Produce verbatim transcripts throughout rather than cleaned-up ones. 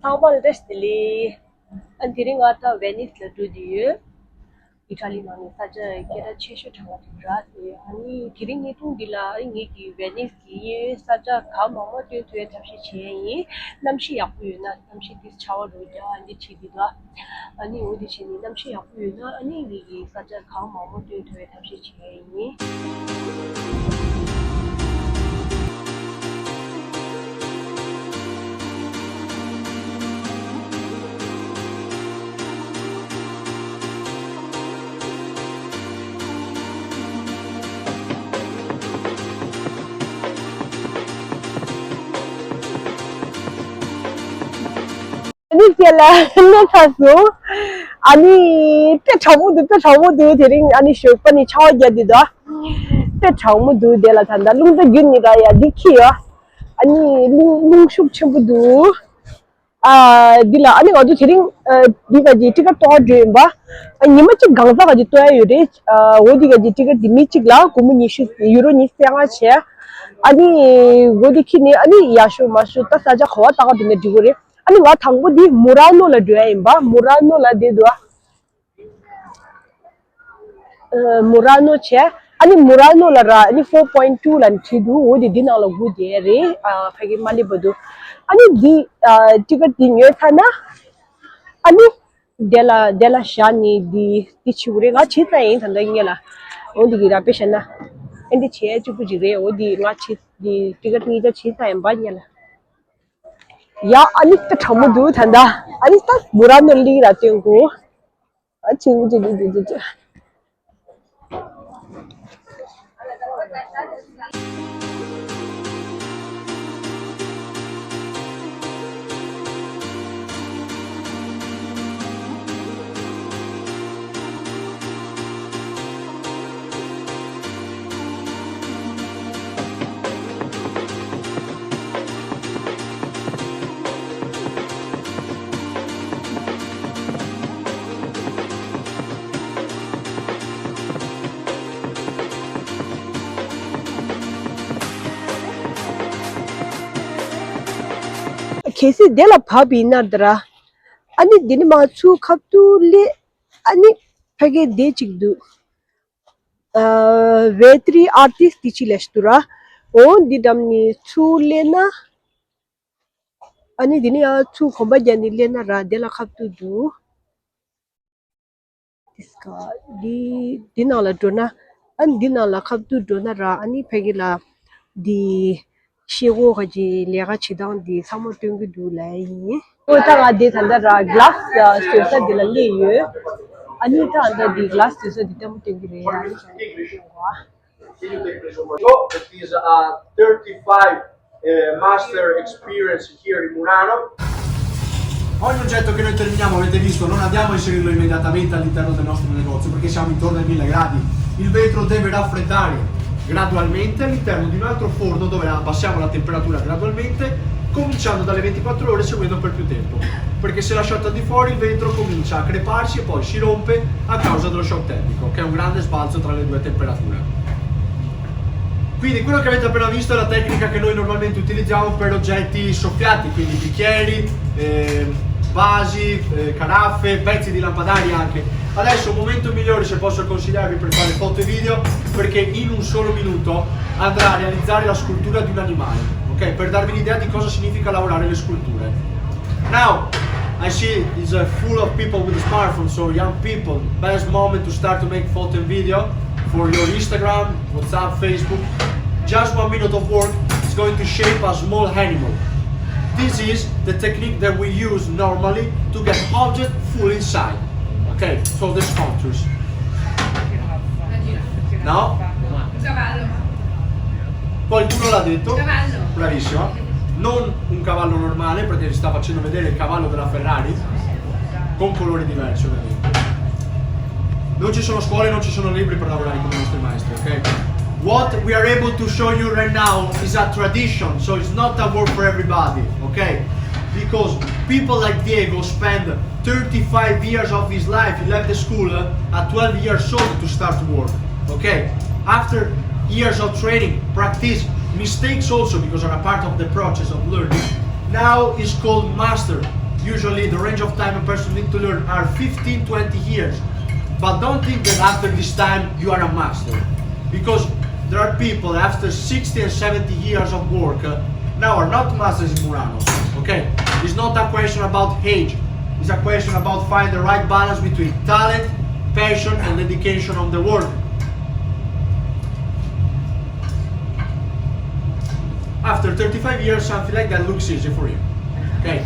ཚང་མ་ལ་བཀྲ་ཤིས་བདེ་ལེགས། ཨ་དེ་རིང་ང་ད་ཝེ་ནིས་ལ་འགྲོ་བསྡད་ཡོད། ཨི་ཊ་ལི་ནང་ནས་ས་ཆ་སྐད་གྲགས་ཆེ་ཤོས་གྲས་ལ་འགྲོ་ར། ཨ་ནི་དེ་རིང་བརྙན་ཐུང་འདི་ལ་ཨ་ངེད་ཀྱི་ཝེ་ནིས་ཀྱི་གཡས་གཡོན་ས་ཆ་གང་མང་མང་སྟོན་ཐུབ་པའི་ཐབས་ཤེས་བྱས་ཡིན། གནམ་གཤིས་ཡག་པོ་ཡོད་ན་གནམ་གཤིས་འདི་ཆར་པ་འགྲོ་རྒྱུ་ཨ་འདི་བྱེད་འདི་ལ། ཨ་ནི་འོ་དེ་བྱས་ནས་གནམ་གཤིས་ཡག་པོ་ཡོད་ན་ཨ་ནི་ངེད་ཀྱི་ས་ཆ་གང་མང་མང་སྟོན་ཐུབ་པའི་ཐབས་ཤེས་བྱས་ཡིན། ཨ་ནི་དེ་ལ་སླེབས་ཚར་སོང་། ཨ་ནི་དཔེ་གྲང་མོ་འདུག་དཔེ་གྲང་མོ་འདུག་དེ་རིང་ཨ་ནི་ཞོགས་པ་ནས་ཆར་པ་བརྒྱབ་བསྡད་འདུག་དཔེ་གྲང་མོ་འདུག་དེ་ལ་ད་ལྟ་རླུང་རྟ་རྒྱུག་ནི་ར་ཡ་འདི་འཁྱེར་ཡོད། ཨ་ནི་རླུང་རླུང་ཤུགས་ཆེན་པོ་འདུག་ཨ་འདི་ལ་ཨ་ནི་ང་ཚོ་དེ་རིང་ཨ་འདི་ག་གི་ཊི་ཀེ་ཊི་གཏོང་འགྲོ་ཡིན་པ། ཨ་ཉི་མ་གཅིག་གང་ཟག་ག་གི་གཏོང་ཡ་ཡོད་རེད། ཨ་འོ་འདི་ག་གི་ཊི་ཀེ་ཊི་འདི་མི་གཅིག་ལ་སྒོར་མོ་ཉི་ཤུ་ཡུ་རོ་ཉི་ཤུ་རྩ་ལྔ་བྱས། ཨ་ནི་འོ་འདི་འཁྱེར་ནས་ཨ་ནི་ཡག་ཤོས་མ་ཤོས་ད་ས་ཆ་ག་བ་ལྟ་ག་འགྲོ་ན་འགྲིག་གི་རེད། ཨ་ནི་ང་དང་པོ་འདི་མུ་ར་ནོ་ལ་འགྲོ་ཡ་ཡིན་པ། མུ་ར་ནོ་ལ་བསྡད་འདུག་ཨ། མུ་ར་ནོ་བྱས། ཨ་ནི་མུ་ར་ནོ་ལ་ར་ཨ་ནི་four point two ལ་བྲིས་འདུག་འོ་དེ་འདི་ནང་ལ་སྒུག་བསྡད་རེད། ཨ་ཕ་གི་མ་སླེབས་བར་དུ། ཨ་ནི་འདི་ཨ་ཊི་ཀེ་ཊི་འདི་ཉོས་ཚར་ན། ཨ་ནི་དེ་ལ་དེ་ལ་བཞག་ནས་འདི་འདི་བྱེད་དགོས་རེད། ང་བྱས་ཚར་ཡིན་ད་ལྟ་སྔོན་ལ། འོ་འདི་གི་ར་དཔེ་བཤད་ན། ཨ་འདི་བྱས་གཅིག་པུ་ཅིག་རེད། འོ་འདི་ང་བྱས་འདི་ཊི་ཀེ་ཊི་གཉིས་ཀ་བྱས་ཚར་ཡིན་པ་སྔོན་ལ། ཡ་ཨ་ནི་ད་གྲང་མོ་འདུག་ད་ལྟ། ཨ་ནི་ད་མུ་ར་ནོ་ལི་ར་སྟོན་དགོས། ཨ་ཆི་ཆི་ཆི་ཆི་ཆི། གལ་སྲིད་དེ་ལ་བབས་པ་ཡིན་ན་འདི་ར། ཨ་ནི་འདི་ནི་མ་ཚུར་ཁ་ཐུག་སླེབས། ཨ་ནི་ཕ་གི་དེ་གཅིག་འདུག་ཨ་ཝེ་ཏྲི་ཨར་ཊིསི་ཊི་དེ་གཅིག་ལས་ཤི་འདུག་ར། འོ་འདི་འགྲམ་ནས་ཚུར་སླེབས་ན། ཨ་ནི་འདི་ནི་ཡང་ཚུར་གོམ་པ་བརྒྱབ་ནས་སླེབས་ན་ར་དེ་ལ་ཁ་ཐུག་འདུག་དེ་སྐབས་འདི་འདི་ནང་ལ་འགྲོ་ན། ཨ་ནི་འདི་ནང་ལ་ཁ་ཐུག་འགྲོ་ན་ར་ཨ་ནི་ཕ་གི་ལ་འདི་ཤེལ་སྒོ་ག་གི་ལས་ཀ་བྱེད་སྟངས་འདི་ཚང་མ་སྟོན་གྱི་འདུག་ལབ་ཡིན། ཨོ་ད་ང་འདི་ད་ལྟ་ར་གི་ལཱ་སི་བཟོ་ས་འདི་ལ་སླེབས་ཡོད། ཨ་ནི་ད་ལྟ་འདི་གི་ལཱ་སི་བཟོ་ས་འདི་ལྟད་མོ་སྟོན་གྱི་རེད། ཨ་ནི་ད་ལྟ་སྟོན་གྱི་རེད། It is a thirty-five, eh, master experience here in Murano. Ogni oggetto che noi terminiamo, avete visto, non andiamo a inserirlo immediatamente all'interno del nostro negozio perché siamo intorno ai mille gradi. Il vetro deve raffreddare gradualmente all'interno di un altro forno dove abbassiamo la temperatura gradualmente, cominciando dalle ventiquattro ore e seguendo per più tempo, perché se lasciate al di fuori il vetro comincia a creparsi e poi si rompe a causa dello shock termico, che è un grande sbalzo tra le due temperature. Quindi quello che avete appena visto è la tecnica che noi normalmente utilizziamo per oggetti soffiati, quindi bicchieri, eh, vasi, eh, caraffe, pezzi di lampadari anche. Adesso è un momento migliore, se posso consigliarvi, per fare foto e video, perché in un solo minuto andrà a realizzare la scultura di un animale, ok? Per darvi l'idea di cosa significa lavorare le sculture. Now, I see it's, uh, full of people with smartphones, so young people, best moment to start to make photo and video for your Instagram, WhatsApp, Facebook. Just one minute of work is going to shape a small animal. This is the technique that we use normally to get object full inside. Okay, so the sculptures. No? Qualcuno l'ha detto? Cavallo. Bravissima. Non un cavallo normale, perché vi sta facendo vedere il cavallo della Ferrari, con colori diversi ovviamente. Non ci sono scuole, non ci sono libri per lavorare come i nostri maestri, ok? What we are able to show you right now is a tradition, so it's not a work for everybody, okay? Because people like Diego spend thirty-five years of his life. He left the school, uh, at twelve years old to start to work. Okay? After years of training, practice, mistakes also, because are a part of the process of learning, now is called master. Usually, the range of time a person need to learn are fifteen, twenty years. But don't think that after this time you are a master. Because there are people after sixty and seventy years of work uh, now are not masters in Murano. Okay? It's not a question about age, it's a question about find the right balance between talent, passion, and dedication on the work. After thirty-five years, something like that looks easy for you. Okay.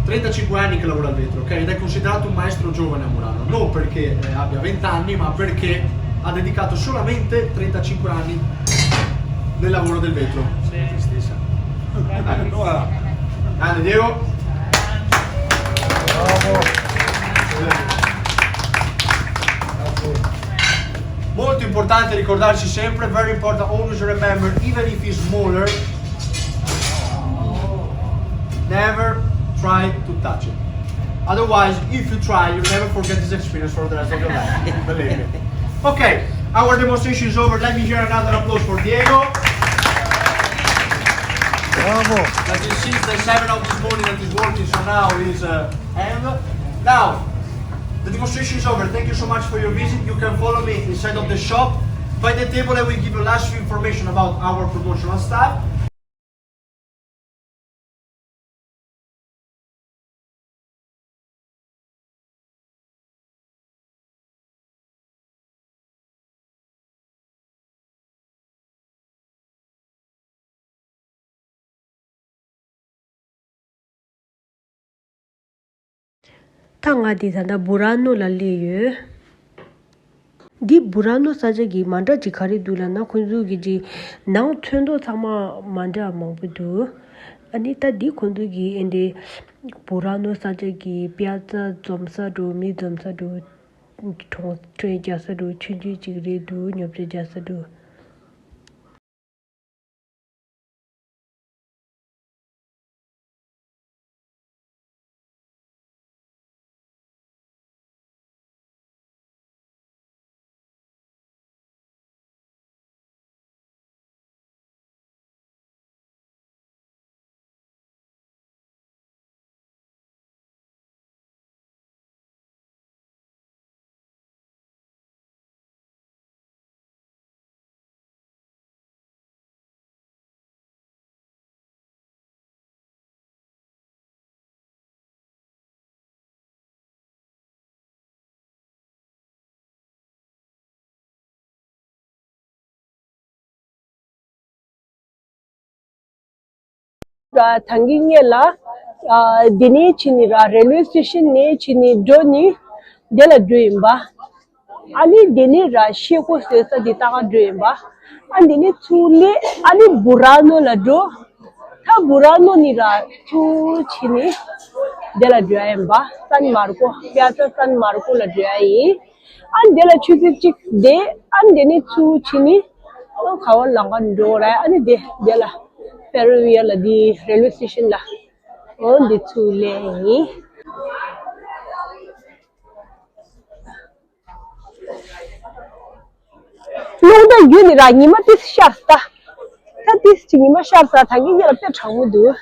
trentacinque anni che lavora al vetro, ok? Ed è considerato un maestro giovane a Murano, non perché eh, abbia venti anni, ma perché ha dedicato solamente trentacinque anni nel lavoro del vetro. Sì. Stessa. Allora, grande Diego. Molto importante ricordarsi sempre, very important, always remember, even if it's smaller, never try to touch it. Otherwise, if you try, you'll never forget this experience for the rest of your life. Believe me. Okay, our demonstration is over. Let me hear another applause for Diego. Bravo. That is since the seven of this morning that is working, so now is uh, end. Now, the demonstration is over. Thank you so much for your visit. You can follow me inside of the shop. By the table, I will give you last few information about our promotional stuff. ད་ང་འདི་ད་ལྟ་བུ་ར་ནོ་ལ་སླེབས་ཡོད། འདི་བུ་ར་ནོ་ས་ཆ་གི་མ་འདྲ་ཅིག་ག་རེ་འདུག་ལབ་ན། ཁོང་ཚོ་གི་ཅིག་ནང་ཚོན་མདོག་ཚང་མ་མ་འདྲ་མང་པོ་འདུག་ཨ་ནི་ད་འདི་ཁོང་ཚོ་གི་ཨེ་འདི་བུ་ར་ནོ་ས་ཆ་གི་དཔེ་ཆ་འཛོམས་ས་འགྲོ། མི་འཛོམས་ས་འགྲོ། གྲོང་གྲོང་རྒྱག་ས་འགྲོ། ཆུང་ཆུང་ཅིག་རེད་འདུག་ཉོ་ཆ་རྒྱག་ས་འགྲོ། ད་ཐང་གི་ངེད་ལ་ཨ་འདི་ནས་ཕྱིན་ནི་ར་རེལ་ཝེ་སི་ཊེ་ཤན་ནས་ཕྱིན་ནི་འགྲོ་ནི་དེ་ལ་འགྲོ་ཡིན་པ། ཨ་ནི་དེ་ནས་ར་ཤེལ་སྒོ་བཟོས་ས་དེ་ལྟ་ག་འགྲོ་ཡིན་པ། ཨ་འདི་ནས་ཚུར་སླེབས། ཨ་ནི་བུ་ར་ནོ་ལ་འགྲོ། ད་བུ་ར་ནོ་ནས་ར་ཚུར་ཕྱིན་ནི་དེ་ལ་འགྲོ་ཡ་ཡིན་པ། སན་མར་ཀོ། པི་ཡ་ཚ་སན་མར་ཀོ་ལ་འགྲོ་ཡ་ཡིན། ཨ་ནི་དེ་ལ་ཆུ་ཚོད་གཅིག་བསྡད། ཨ་ནི་དེ་ནས་ཚུར་ཕྱིན་ནི་ཨ་ག་བ་ལམ་ཁ་འགྲོ་ར། ཨ་ནི་དེ་དེ་ལ་ཕེ་རི་ཝེ་ཡར་ལ་དེ་རེལ་ཝེ་སི་ཊེ་ཤན་ལ་འོ་འདི་ཚུར་སླེབས་ཡིན། རླུང་རྟ་བརྒྱུད་ནས་ར་ཉི་མ་ཏིས་ཤར་ས། ད་ཏིས་ཅིག་ཉི་མ་ཤར་ས། ད་གིན་ཡར་ལ་དཔེ་གྲང་མོ་འདུག་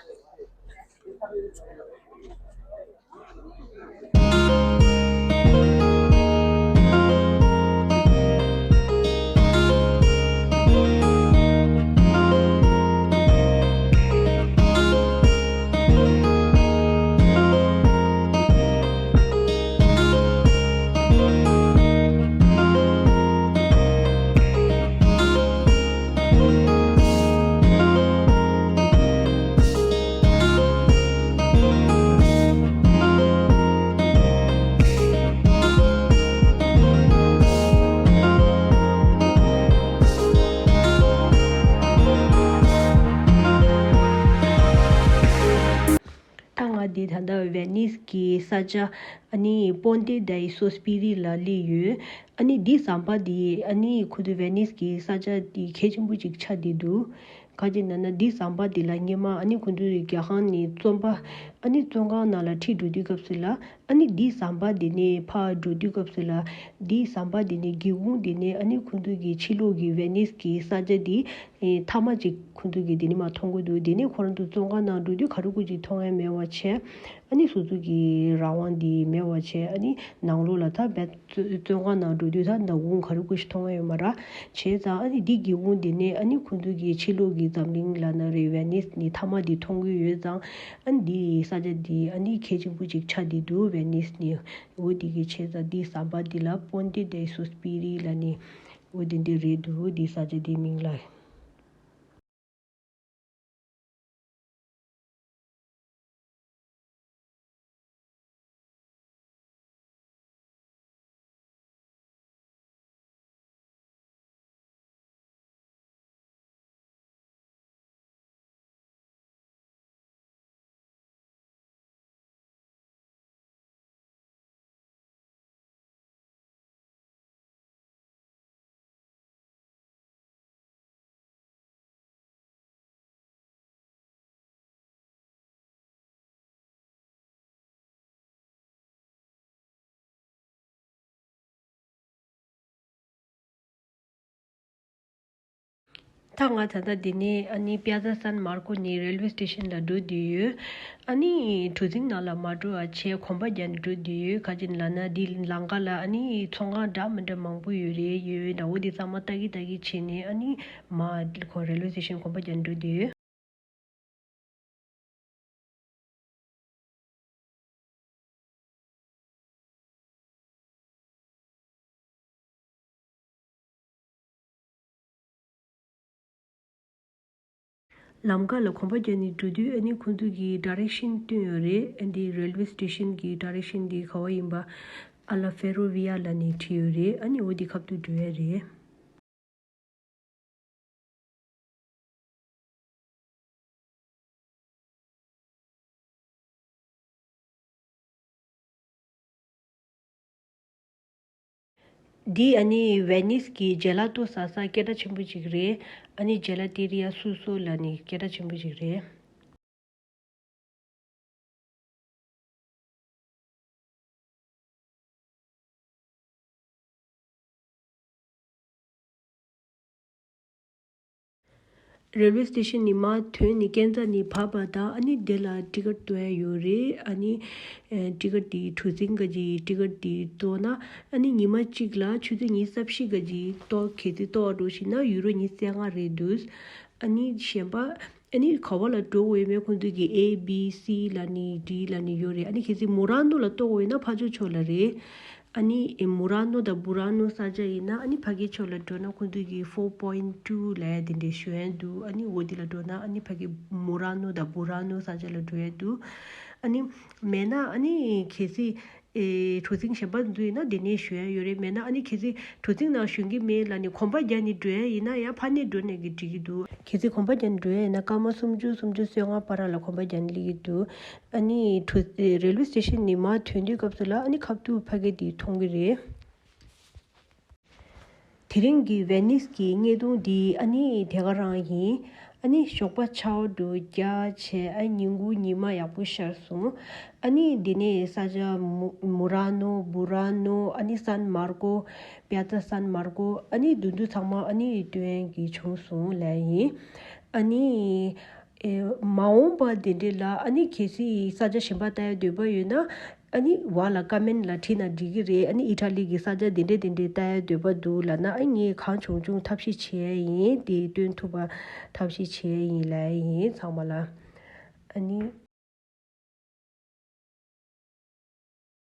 ད་ང་འདི་ད་ལྟ་ཝེ་ནིས་ཀྱི་ས་ཆ་ཨ་ནི་པོན་ཏེ་ཌའི་སོ་སྤི་རི་ལ་སླེབས་ཡོད། ཨ་ནི་འདི་ཟམ་པ་འདི་ཨ་ནི་ཁོ་ཚོ་ཝེ་ནིས་ཀྱི་ས་ཆ་འདི་གལ་ཆེན་པོ་ཅིག་ཆགས་བསྡད་འདུག་ག་ཅི་ན་ན་འདི་ཟམ་པ་འདི་ལ་སྔོན་མ་ཨ་ནི་ཁོང་ཚོའི་རྒྱལ་ཁང་ནས་བཙོན་པ་ཨ་ནི་བཙོན་ཁང་ནང་ལ་ཁྲིད་འགྲོ་དུས་སྐབས་སུ་ལ་ཨ་ནི་འདི་ཟམ་པ་འདི་ནས་ཕར་འགྲོ་དུས་སྐབས་སུ་ལ་འདི་ཟམ་པ་འདི་ནས་སྒེའུ་ཁུང་འདི་ནས་ཨ་ནི་ཁོང་ཚོའི་གི་ཕྱི་ལོགས་ཀྱི་ཝེ་ནིས་ཀྱི་ས་ཆ་འདི་ཨེ་མཐའ་མ་ཅིག་ཁོང་ཚོའི་གི་འདི་ནས་མར་མཐོང་གི་འདུག་དེ་ནས་ཁོ་རང་ཚོ་བཙོན་ཁང་ནང་འགྲོ་དུས་ག་རེ་ཁུ་ཅིག་མཐོང་ཡ་མེད་པ་བྱས། ཨ་ནི་སོ་སོ་གི་རང་དབང་འདི་མེད་པ་བྱས། ཨ་ནི་ནང་ལོགས་ལ་ད་བཙོན་བཙོན་ཁང་ནང་འགྲོ་དུས་ད་ནག་ཁུང་ག་རེ་ཁུ་ཞིག་མཐོང་ཡ་ཡོད་མ་རེད། བྱས་ཙང་ཨ་ནི་འདི་སྒེའུ་ཁུང་འདི་ནས་ཨ་ནི་ཁོང་ཚོ་གི་ཕྱི་ལོགས་ཀྱི་འཛམ་གླིང་ལབ་ན་རེད། ཝེ་ནིས་ནི་མཐའ་མ་འདི་མཐོང་གི་ཡོད་ཙང་། ཨ་ནི་འདི་ས་ཆ་འདི་ཨ་ནི་གལ་ཆེན་པོ་ཅིག་ཆགས་བསྡད་འདུག་ཝེ་ནིས་ནི། འོ་འདི་གི་བྱས་ཙང་འདི་ཟམ་པ་འདི་ལ་Ponte dei Sospiri ལབ་ནི། འོ་འདི་འདི་རེད་འདུག་འདི་ས་ཆ་འདི་མིང་ལ། ད་ང་ད་ལྟ་འདི་ནས་ཨ་ནི་Piazza San Marco ནས་railway station ལ་འགྲོ་བསྡད་ཡོད། ཨ་ནི་གྲུ་གཟིངས་ནང་ལ་མ་འགྲོ་བ་བྱས་གོམ་པ་རྒྱག་ནས་འགྲོ་བསྡད་ཡོད། ག་ཅི་ལབ་ན་འདི་ལམ་ཁ་ལ་ཨ་ནི་ཚོང་ཁང་འདྲ་མི་འདྲ་མང་པོ་ཡོད་རེད། ཡོད་ཡོད་འདྲ་བོ་འདི་ཚང་མ་ལྟ་གི་ལྟ་གི་བྱས་ནས་ཨ་ནི་མར་ཁོ་railway station གོམ་པ་རྒྱག་ནས་འགྲོ་བསྡད་ཡོད། ལམ་ཁ་ལ་གོམ་པ་རྒྱག་ནས་འགྲོ་དུས་ཨ་ནི་ཁོང་ཚོ་གིས་direction བསྟན་ཡོད་རེད། ཨ་འདི་railway station གི་direction འདི་ག་བ་ཡིན་པ། Alla Ferrovia ལབ་ནས་བྲིས་ཡོད་རེད། ཨ་ནི་འོ་འདི་ཁ་ཐུག་འགྲོ་ཡ་རེད། འདི་ཨ་ནི་ཝེ་ནིས་ཀྱི་ཇེ་ལ་ཏོ་ཟ་ས་སྐད་གྲགས་ཆེན་པོ་ཅིག་རེད། ཨ་ནི་ཇེ་ལ་ཏེ་རི་ཡ་སུ་སོ་ལབ་ནི་སྐད་གྲགས་ཆེན་པོ་ཅིག་རེད། རེལ་ཝེ་སི་ཊེ་ཤན་ནས་མར་ཐོན་ནས་ཀན་ཛ་ནས་བབས་པ་དང་ཨ་ནི་དེ་ལ་ཊི་ཀེ་ཊི་བཏོན་ཡ་ཡོད་རེད། ཨ་ནི་ཨེ་ཊི་ཀེ་ཊི་དེ་གྲུ་གཟིངས་ག་གི་ཊི་ཀེ་ཊི་དེ་གཏོང་ན་ཨ་ནི་ཉི་མ་གཅིག་ལ་ཆུ་ཚོད་ཉི་ཤུ་རྩ་བཞི་ག་གི་ཏོག་གལ་སྲིད་ཏོག་འགྲོ་ཤེས་ན་ཡུ་རོ་ཉི་ཤུ་རྩ་ལྔ་རེད་འདུག་ཨ་ནི་གཞན་པ། ཨ་ནི་ག་བ་ལ་འགྲོ་དགོས་ཡོད་མེད་ཁོང་ཚོས་ཀྱི་ཨེ་བི་སི་ལབ་ནི་ཌི་ལབ་ནི་ཡོད་རེད། ཨ་ནི་གལ་སྲིད་མུ་ར་ནོ་ལ་གཏོང་དགོས་ཡོད་ན་ཕར་ཕྱོགས་ཕྱོགས་ལ་རེད། ཨ་ནི་ཨེ་མུ་ར་ནོ་དང་བུ་ར་ནོ་ས་ཆ་ཡིན་ན་ཨ་ནི་ཕ་གི་ཕྱོགས་ལ་འགྲོ་ན་ཁོང་ཚོས་ཀྱི་ཕོར་པོ་ཡིན་ཊུ་ལབ་ཡ་དེ་འདྲའི་ཞུ་ཡ་འདུག་ཨ་ནི་འོ་དེ་ལ་འགྲོ་ན་ཨ་ནི་ཕ་གི་མུ་ར་ནོ་དང་བུ་ར་ནོ་ས་ཆ་ལ་འགྲོ་ཡ་འདུག་ཨ་ནི་མེད་ན་ཨ་ནི་གལ་སྲིད། ཨེ་གྲུ་གཟིངས་གཞན་པ་འདུག་ཡིན་ན་དེ་ནས་ཞུ་ཡ་ཡོད་རེད། མེད་ན་ཨ་ནི་གལ་སྲིད་གྲུ་གཟིངས་ནང་ཞོན་གྱི་མེད་ལབ་ནས་གོམ་པ་རྒྱག་ནས་འགྲོ་ཡ་ཡིན་ན་ཡང་ཕར་ནས་འགྲོ་ནས་ཀྱི་འགྲིག་གི་འདུག་གལ་སྲིད་གོམ་པ་རྒྱག་ནས་འགྲོ་ཡ་ཡིན་ན་སྐར་མ་སུམ་ཅུ་སུམ་ཅུ་སོ་ལྔ་བར་ལ་གོམ་པ་རྒྱག་ནས་སླེབས་ཀྱི་འདུག་ཨ་ནི་གྲུ་ཨེ་རེལ་ཝེ་སི་ཊེ་ཤན་ནས་མར་ཐོན་དུས་སྐབས་སུ་ལ་ཨ་ནི་ཁ་ཐུག་ཕ་གི་དེ་མཐོང་གི་རེད། དེ་རིང་གི་ཝེ་ནིས་ཀྱི་བརྙན་ཐུང་འདི་ཨ་ནི་དེ་ག་རང་ཡིན། ཨ་ནི་ཞོགས་པ་ཆར་པ་འདྲ་བོ་རྒྱག་བྱས་ཨ་ཉིན་གུང་ཉི་མ་ཡག་པོ་ཤར་སོང་། ཨ་ནི་འདི་ནས་ས་ཆ་མུ་མུ་ར་ནོ་བུ་ར་ནོ་ཨ་ནི་སན་མར་ཀོ་པི་ཡ་ཙ་སན་མར་ཀོ་ཨ་ནི་དེ་ཚོ་ཚང་མ་ཨ་ནི་སྟོན་གྱི་བྱུང་སོང་ལབ་ཡིན། ཨ་ནི་ཨེ་མ་འོངས་པ་འདི་འདྲ་ལ་ཨ་ནི་གལ་སྲིད་ས་ཆ་གཞན་པ་ལྟ་ཡ་འདོད་པ་ཡོད་ན། ཨ་ནི་བར་ལ་ཀོ་མེན་ཊི་ལ་བྲིས་ན་འགྲིག་གི་རེད། ཨ་ནི་ཨི་ཊ་ལི་གི་ས་ཆ་དེ་འདྲས་དེ་འདྲས་ལྟ་ཡ་འདོད་པ་འདུག་ལབ་ན་ཨ་ངས་གང་བྱུང་བྱུང་ཐབས་ཤེས་བྱེད་ཡ་ཡིན། དེ་སྟོན་ཐུབ་པ་ཐབས་ཤེས་བྱེད་ཡ་ཡིན་ལབ་ཡ་ཡིན་ཚང་མ་ལ། ཨ་ནི་